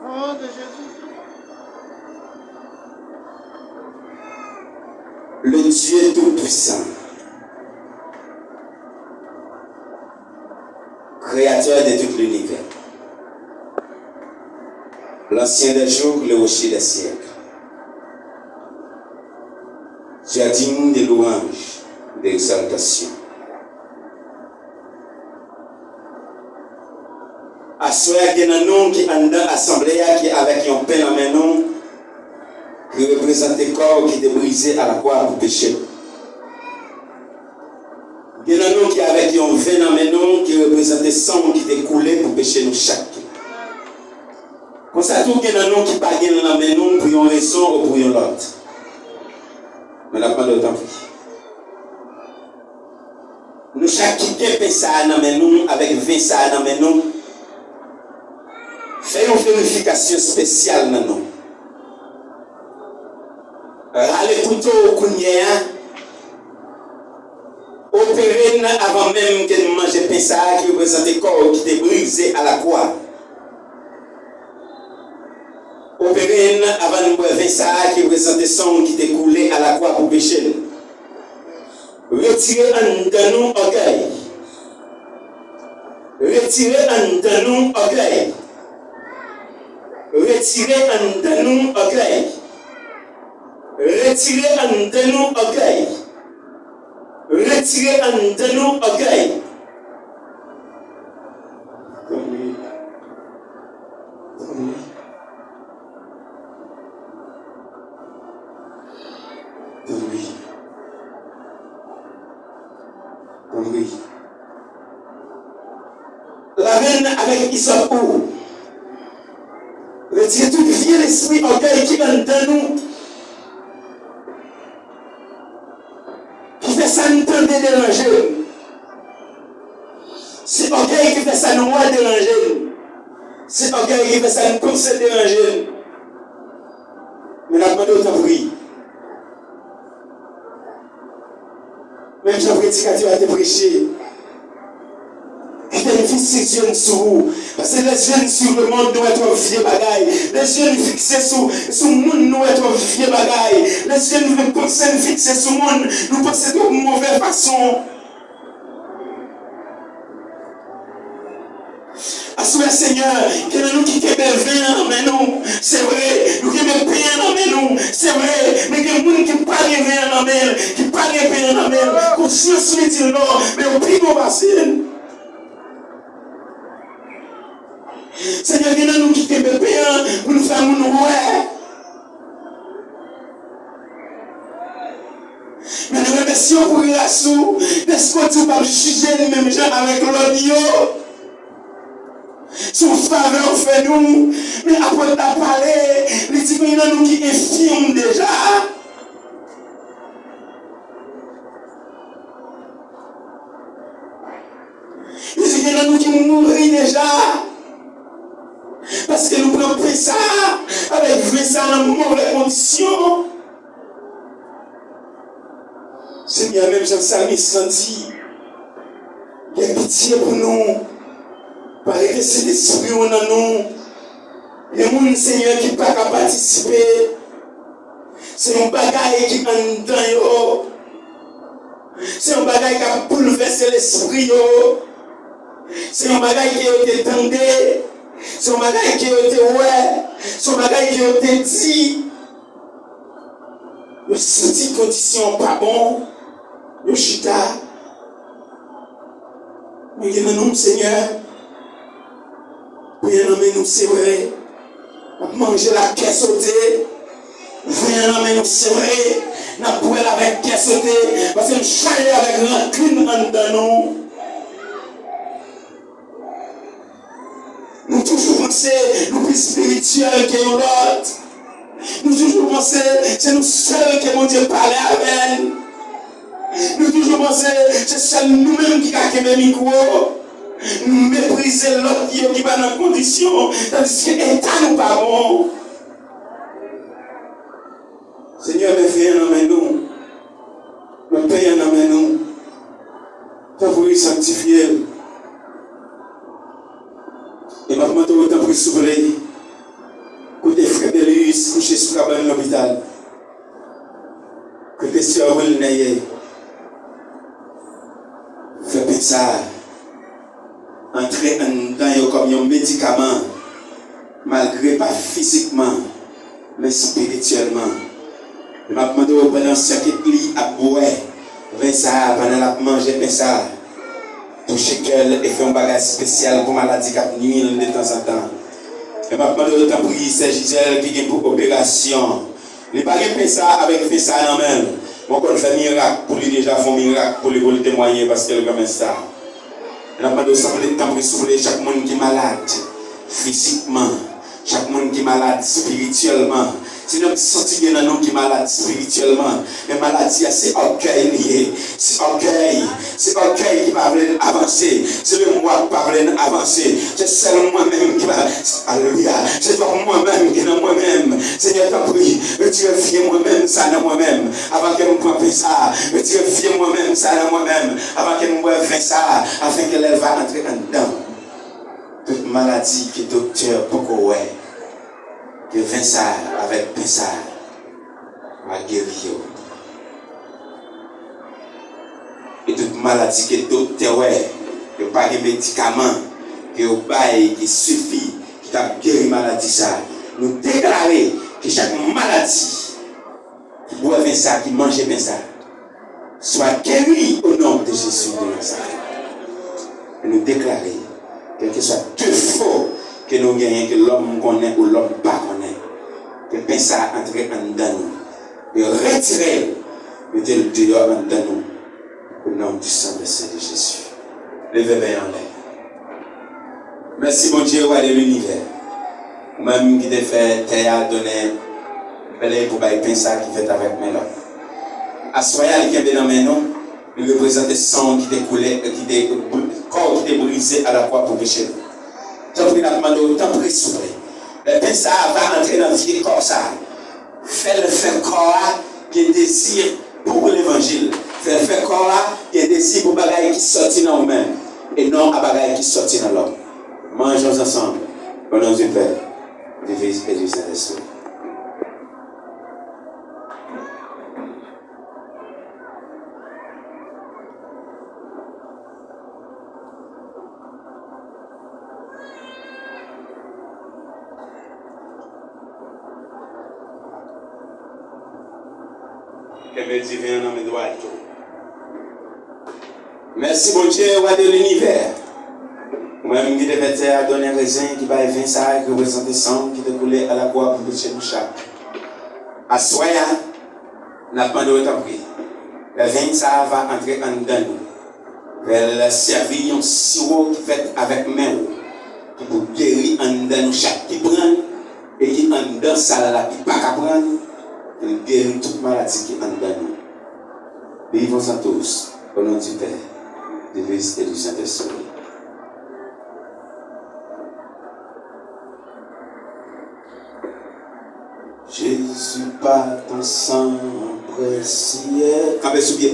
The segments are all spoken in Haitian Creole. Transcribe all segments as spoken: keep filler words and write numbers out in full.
Oh, de Jésus. Le Dieu Tout-Puissant, Créateur de tout l'univers, l'Ancien des jours, le Rocher des siècles, tu as digne de louange, d'exaltation. Aswè a, gen nan nou ki anndan asanble a ki avèk yon pen nan men nou, ki reprezante kò w ki te brize alakwa pou peche nou. Gen nan nou ki avèk yon ven nan men nou ki reprezante san w ki te koule pou peche nou chak. Konsa tou, gen nan nou ki pa gen l nan men nou pou yon rezon ou pou yon lòt. Men n ap mande w, tanpri. Nou chak ki gen pen sa a nan men nou, avèk ven sa a nan men nou, fè yon verifikasyon espesyal nan nou. Rale kouto w kounye a, opere n avan menm ke n manje pen sa a ki reprezante kò w ki te brize alakwa. Opere n avan n bwè ven sa a ki reprezante san w ki te koule alakwa pou peche n. Retire anndan nou ògèy. Retire anndan nou ògèy. Retire anndan nou ògèy. Retire anndan nou ògèy. Retire anndan nou ògèy. Tanpri. Tanpri. Tanpri. Tanpri. Lave n avèk izòp ou. Retire tout vye lespri ògèy ki anndan nou, ki fè sa n tande deranje n. Se ògèy ki fè sa n wè deranje n. Se ògèy ki fè sa n panse deranje n. Men n ap mande w, tanpri. Menm jan predikatè a te preche, kite n fikse zye n sou ou. Paske lè zye n sou lemonn, nou wè twòp vye bagay. Lè zye n fikse sou, sou moun, nou wè twòp vye bagay. Lè zye n, panse n fikse sou moun, nou panse twòp move fason. Aswè, Senyè, gen nan nou ki kenbe ven an nan men nou, se vre. Nou kenbe pen an nan men nou, se vre. Men gen moun ki pa gen ven an nan men l, ki pa gen pen an nan men l. Konsyans li di l non, men yo pi bon pase n. Senyè, gen nan nou ki kenbe pen an pou nou fè moun wè. Men nou remèsye w pou gras ou, dèske w di w p ap jije n menm jan avèk lòt yo. Se yon favè w fè nou, men apot la pale, li di gen nan nou ki enfim deja. Li di gen nan nou ki mouri deja. Paske nou pran pen sa a, avèk ven sa a nan move kondisyon. Senyè, menm jan salmis lan di, gen pitye pou nou, pa rete Sentespri w nan nou. Gen moun, Senyè, ki pa ka patisipe. Se yon bagay ki anndan yo. Se yon bagay k ap boulvèse lespri yo. Se yon bagay ke yo te tande. Se yon bagay ke yo te wè. Se yon bagay ke yo te di. Yo santi kondisyon an pa bon. Yo chita. Men gen nan nou, Senyè, pen an nan men nou, se vre. N ap manje l ak kè sote. Ven an nan men nou, se vre. N ap bwè l avèk kè sote. Paske n chaje avèk rankin anndan nou. Nou toujou panse nou pi espirityèl ke yon lòt. Nou toujou panse se nou sèl ke Bondye pale avè n. Nou toujou panse se sèl nou menm ki ka kenbe mikwo. Nou meprize lòt yo ki pa nan kondisyon, tandiske eta nou pa bon. Senyè, men ven an nan men nou. Men pen an nan men nou. Tanpri, sanktifye l. E m ap mande w, tanpri, souple. Kabann lopital. Kote sè Wilner ye, fè pen sa a antre anndan yo kòm yon medikaman, malgre pa fizikman, men espirityèlman. E m ap mande w, pandan sè Ketly ap bwè pen sa a, pandan l ap manje pen sa a, touche kè l e fè yon bagay espesyal pou maladi k ap nwi l detanzantan. E m ap mande w, tanpri, sè Gisèle ki gen pou operasyon, li pa gen pen sa avèk pen sa nan men l. Mwen konn fè mirak pou li deja, fè yon mirak pou li, pou li temwaye, paske l renmen sa. N ap mande w, sanble, tanpri, souple, chak moun ki malad fizikman, chak moun ki malad espirityèlman, si n ap santi gen nan nou ki malad espirityèlman, men maladi a se ògèy li ye. Se ògèy, se ògèy ki pa vle n avanse. Se lemwa ki pa vle n avanse. Se sèl mwen menm ki pa, alelouya. Se twòp mwen menm ki nan mwen menm. Senyè, tanpri, retire vye mwen menm sa nan mwen menm. Avan ke m pran pen sa, retire vye mwen menm sa nan mwen menm. Avan ke m bwè ven sa, afin que elle va entrer en dedans. Tout maladi ke doktè poko wè, ke ven sa avèk pen sa va geri yo. E tout maladi ke doktè wè, yo pa gen medikaman ke yo bay ki sifi, ki kab geri maladi sa. Nou deklare ke chak maladi ki bwè ven sa, ki manje pen sa, swa geri o non de Jezi de Nazarèt. E nou deklare, kèlkeswa defo ke nou genyen, ke lòm konnen ou lòm pa konnen, ke pen sa antre anndan nou, e retire l, mete l deyò anndan nou. Au nom du sang versé de Jésus. Leve men anlè. Mèsi, Bondye, Wa de linivè. Ou menm ki te fè tè a donnen plè pou bay pen sa ki fèt avèk men lòm. Aswè a, li kenbe nan men nou, li reprezante san w ki te koule, ki te, kò w ki te brize a la kwa pou peche nou. Tanpri, n ap mande w, tanpri, souple. Lè pen sa a va antre nan vye kò sa a, fè l fè kò a gen dezi pou levanjil. Fè l fè kò a gen dezi pou bagay ki sòti nan ou menm, e non a bagay ki sòti nan lòm. Mangeons ensemble, au nom du Père, du Fils et du Saint-Esprit. Kenbe diven an nan men dwat ou. Mèsi, Bondye, Wa de linivè. Ou menm ki te fè tè a donnen rezen, ki bay ven sa a, ki reprezante san w ki te koule a la kwa pou peche nou chak. Aswè a, n ap mande w, tanpri, lè ven sa a va antre anndan nou, fè l sèvi yon siwo ki fèt avèk men w, ki pou geri anndan nou chak ki pran l, e ki anndan sal la ki pa ka pran l, pou l geri tout maladi ki anndan nou. Bivons tous, au nom du Père, du Fils et du Saint-Esprit. Jésus, par ton sang précieux. Kanpe sou pye.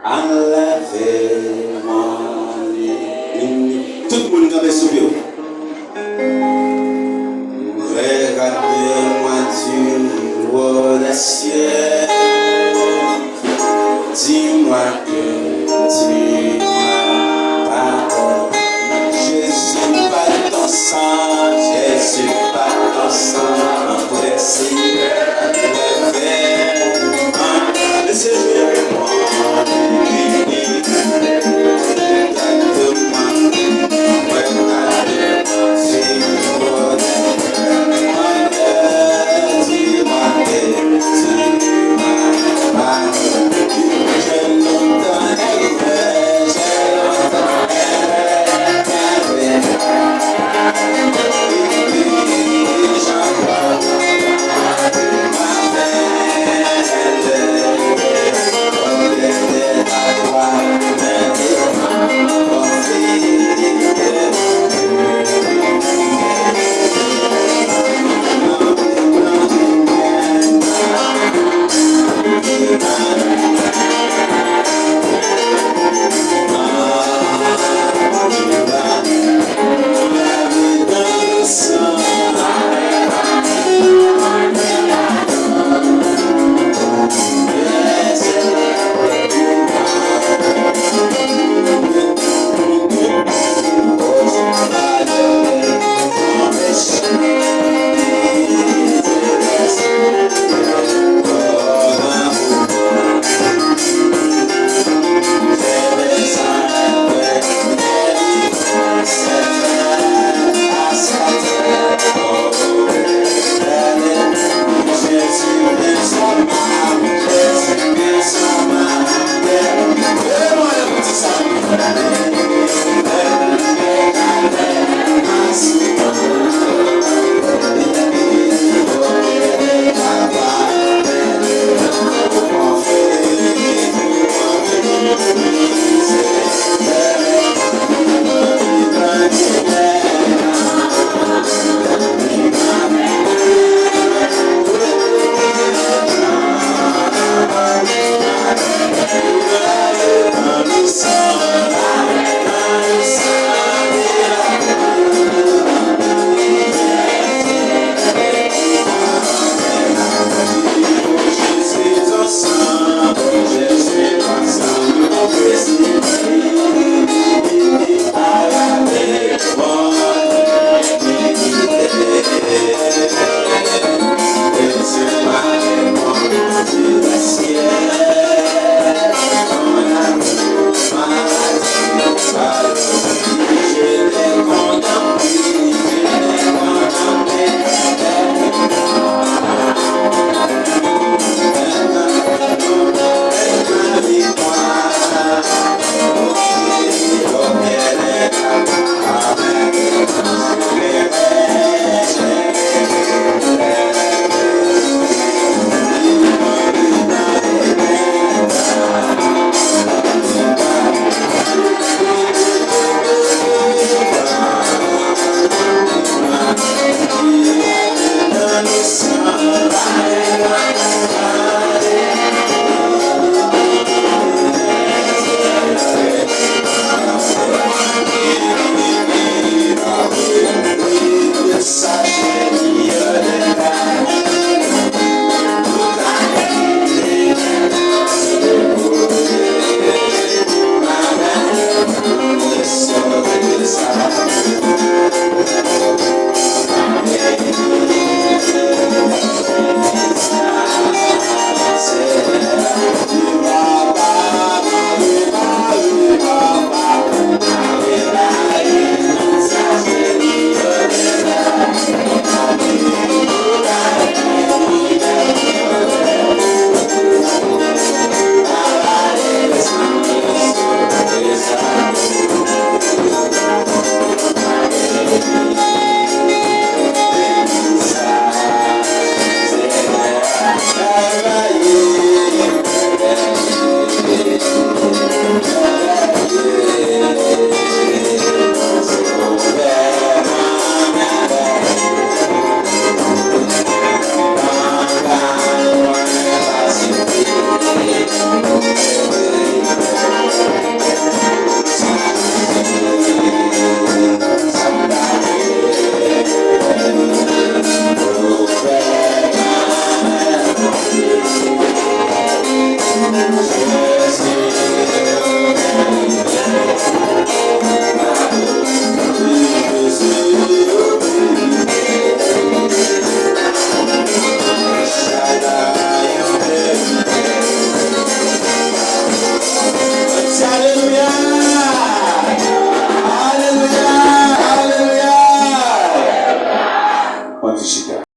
A lave